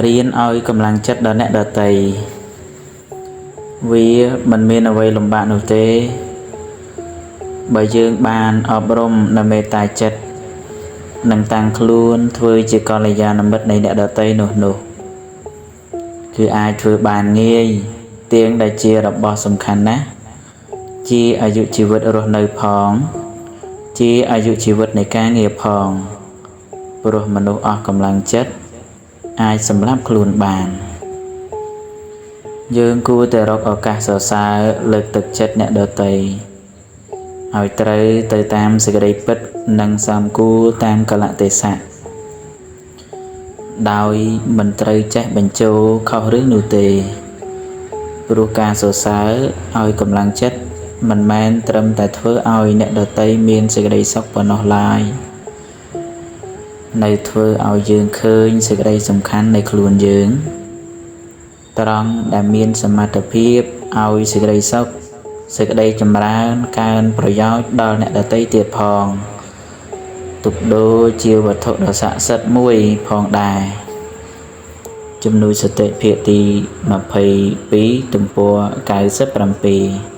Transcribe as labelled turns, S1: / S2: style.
S1: រៀនឲ្យកម្លាំងចិត្តដល់អ្នកដទៃវាមិនមានអ្វីលំបាកនោះទេ បើយើងបានអប់រំនៅមេត្តាចិត្តនិងតាំងខ្លួនធ្វើជាកល្យាណមិត្តនៃអ្នកដទៃនោះនោះគឺអាចធ្វើបានងាយទៀងដែលជារបស់សំខាន់ណាស់ជាអាយុជីវិតរស់នៅផង ជាអាយុជីវិតនៃការងារផងព្រោះមនុស្សអស់កម្លាំងចិត្តអាចសម្លាប់ខ្លួនបាន យើងគួរតែរកឱកាសសរសើរលើកទឹកចិត្តអ្នកដទៃឲ្យត្រូវទៅតាមសេចក្តីពិតនិងសមគួរតាមកលៈទេសៈដោយមិនត្រូវចេះបញ្ជោខុសរឿងនោះទេព្រោះការសរសើរឲ្យកម្លាំងចិត្តមិនមែនត្រឹមតែធ្វើឲ្យអ្នកដទៃមានសេចក្តីសុខប៉ុណ្ណោះឡើយនៅធ្វើឲ្យយើងឃើញសេចក្តីសំខាន់នៃខ្លួនយើង ត្រង់ដែលមានសមត្ថភាពឲ្យសេចក្តីសុខសេចក្តីចម្រើនកើនប្រយោជន៍ដល់អ្នកដទៃទៀតផងទុកដូចជាវត្ថុដ៏ស័ក្តិសិទ្ធិមួយផងដែរជំនួយសតិភាគទី22ទំព័រ97។